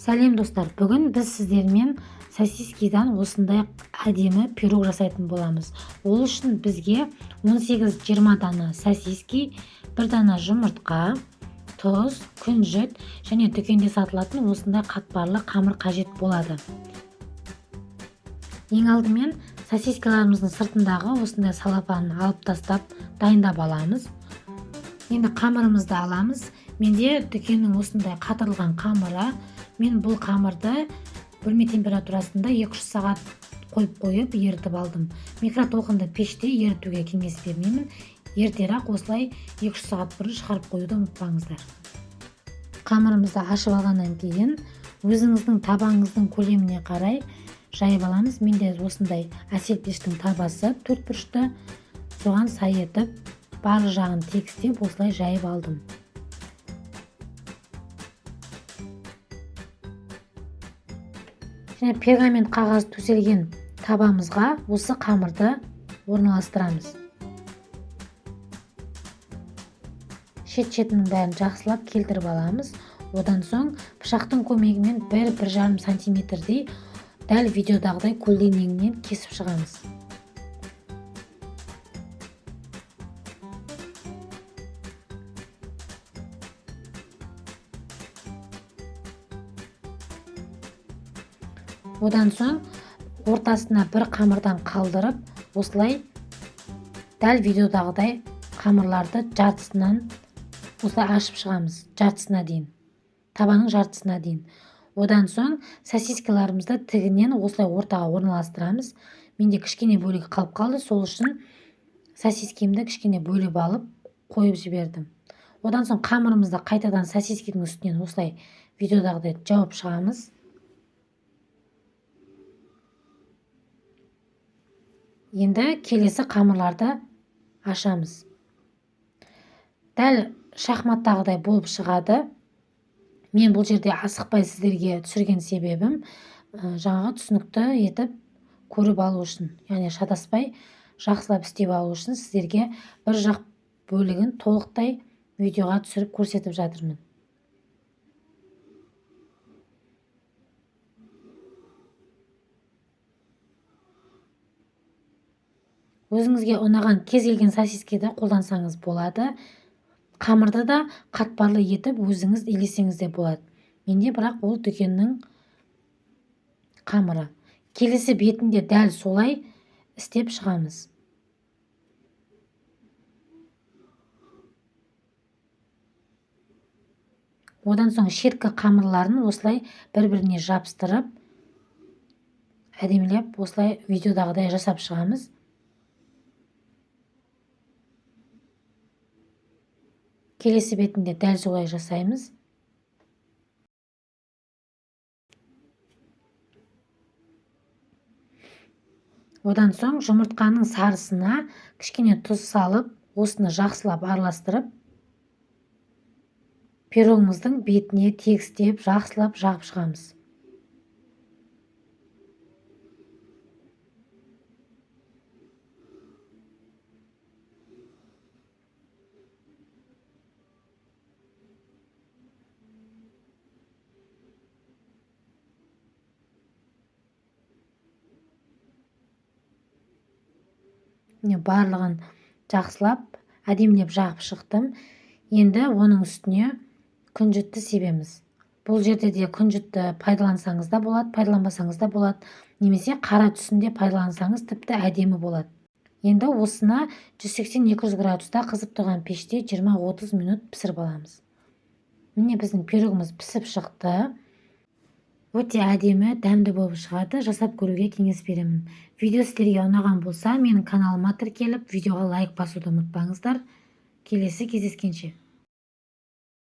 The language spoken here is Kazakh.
Сәлем, достар! Бүгін біз сіздермен сосискидан осындай әдемі пирог жасайтын боламыз. Ол үшін бізге 18-20 дана сосиски, бір дана жұмыртқа, тұз, күнжіт және дүкенде сатылатын осындай қатпарлы қамыр қажет болады. Ең алдымен сосискаларымыздың сыртындағы осындай салапанын алып тастап, дайындап аламыз. Енді қамырымызды аламыз. Менде дүкеннің осындай қатырылған қамыры. Мен бұл қамырды бөлме температурасында 2-3 сағат қойып ерітіп алдым. Микротолқынды пеште ерітуге кеңес бермеймін. Ертерек осылай 2-3 сағат бұрын шығарып қоюды ұмытпаңыздар. Қамырымызды ашып алғаннан кейін өзіңіздің табаңыздың көлеміне қарай жайып аламыз. Менде осындай әсел пештің табасы төрт бұрышты, соған сай етіп барлық жағын тегістеп осылай жайып алдым. Және пергамент қағаз төселген табамызға осы қамырды орналастырамыз. Шет-шетінің бәрін жақсылап келтіріп аламыз. Одан соң пышақтың көмегімен бір жарым сантиметрдей дәл видеодағыдай көлденеңінен кесіп шығамыз. Одан соң ортасына бір қамырдан қалдырып, осылай дәл видеодағыдай қамырларды жартысынан осылай ашып шығамыз, жартысына дейін, табаның жартысына дейін. Одан соң сосискаларымызды тігінен осылай ортаға орналастырамыз. Менде кішкене бөлігі қалып қалды, сол үшін сосискемді кішкене бөліп алып қойып жібердім. Одан соң қамырымызды қайтадан сосискенің үстінен осылай видеодағыдай жауып шығамыз. Енді келесі қамырларды ашамыз. Дәл шахматтағыдай болып шығады. Мен бұл жерде асықпай сіздерге түсірген себебім, жаңағы түсінікті етіп көріп алу үшін, яғни шатаспай жақсылап істеп алу үшін сіздерге бір жақ бөлігін толықтай видеоға түсіріп көрсетіп жатырмын. Өзіңізге ұнаған кез келген сосискені қолдансаңыз болады. Қамырды да қатпарлы етіп өзіңіз илесеңіз де болады. Менде бірақ ол дүкеннің қамыры. Келесі бетінде дәл солай істеп шығамыз. Одан соң шеткі қамырларын осылай бір-біріне жабыстырып, әдемілеп осылай видеодағыдай жасап шығамыз. Келесі бетінде дәл солай жасаймыз. Одан соң жұмыртқаның сарысына кішкене тұз салып, осыны жақсылап араластырып, пирогымыздың бетіне тегістеп жақсылап жағып шығамыз. Міне, барлығын жақсылап әдемілеп жағып шықтым. Енді оның үстіне күнжітті себеміз. Бұл жерде де күнжітті пайдалансаңыз да болады, пайдаланбасаңыз да болады, немесе қара түсінде пайдалансаңыз тіпті әдемі болады. Енді осыны жүз сексен екі жүз градуста қызып тұрған пеште жиырма-отыз минут пісіріп аламыз. Міне, біздің пирогымыз пісіп шықты. Өте әдемі, дәмді болып шығады. Жасап көруге кеңес беремін. Видео сіздерге ұнаған болса, менің каналыма тіркеліп, видеоға лайк басуды ұмытпаңыздар. Келесі кездескенше.